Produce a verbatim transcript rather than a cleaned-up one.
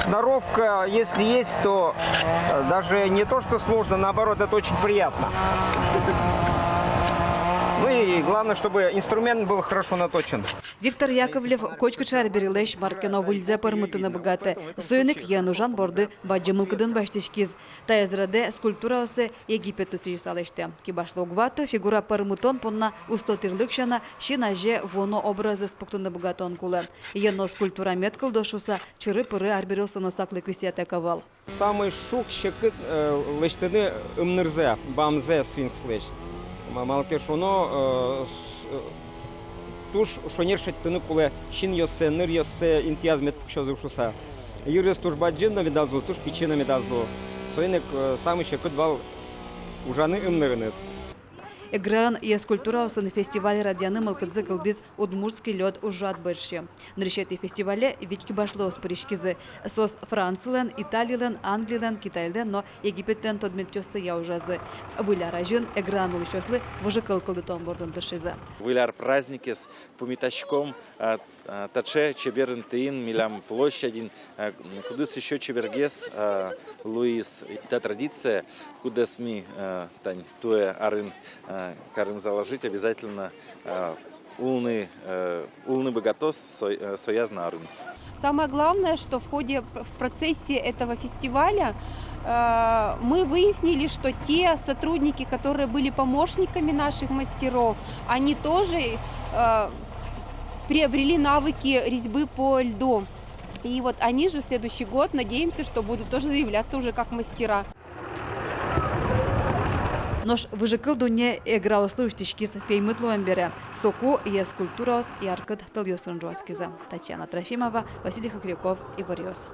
Сноровка, если есть, то э, даже не то, что сложно, наоборот, это очень приятно. Ну и главное, чтобы инструмент был хорошо наточен. Виктор Яковлев котькыӵе арберилэсь мар ке но выльзэ пӧрмытыны быгатэ. Соин ик йӧн ужан борды бадӟым мылкыдын басьтӥськиз. Таяз радэ скульптураоссэ Египетысь сӥзьыса лэсьтэ. Кибашлы уг ваты, фигура пӧрмытон понна усто тӥрлык сяна, син азе вуоно образэз пуктыны быгатон кулэ. Йӧно скульптура мед кылдоз шуыса, чыры-пыры арбериослы но саклык висъятэк ӧвӧл. Самой шуг-секыт э, лэсьтыны ымнырзэ, бамзэ сфинкслэсь. Ма-, малы ке шуоно, э, с-, э, туж шонер шедьтыны кулэ синъёссэ, ныръёссэ, интыяз мед пуксёзы шуыса. Йырыз туж бадӟым но медаз лу, туж пичи но медаз лу. Соин ик э, самой секыт вал ужаны ымнырыныз. Эграын йӧ скульптураосын фестиваль радъяны мылкыдзы кылдӥз «Удмуртский лёд» ужрад борсьы. Нырысетӥ фестивале вить кибашлыос пыриськизы. Соос Францилэн, Италилэн, Англилэн, Китайлэн но Египетлэн тодметъёссыя ужазы. Выль ар азьын Эграын улӥсьёслы выжыкыл кылдытон бордын тыршизы. Выль ар праздникез пумитаськом, а, а, таӵе чебер интыын, милям площадьын, а, кудӥз ещё чебергес, а, луиз та традиция, кудӥз ми, а, тань туэ арын, а, карим заложить, обязательно, а, улыны, э, улыны быгатоз со-, э, сояз но арын. Самое главное, что в ходе, в процессе этого фестиваля, э, мы выяснили, что те сотрудники, которые были помощниками наших мастеров, они тоже, э, приобрели навыки резьбы по льду. И вот они же в следующий год, надеемся, что будут тоже заявляться уже как мастера. Нош выжыкыл дунне эграослы усьтӥськиз пеймыт луэм бере. Соку йӧ скульптураос яркыт тылъёсын ӝуаськизы. Татьяна Трофимова, Василий Хохряков, «Иворъёс».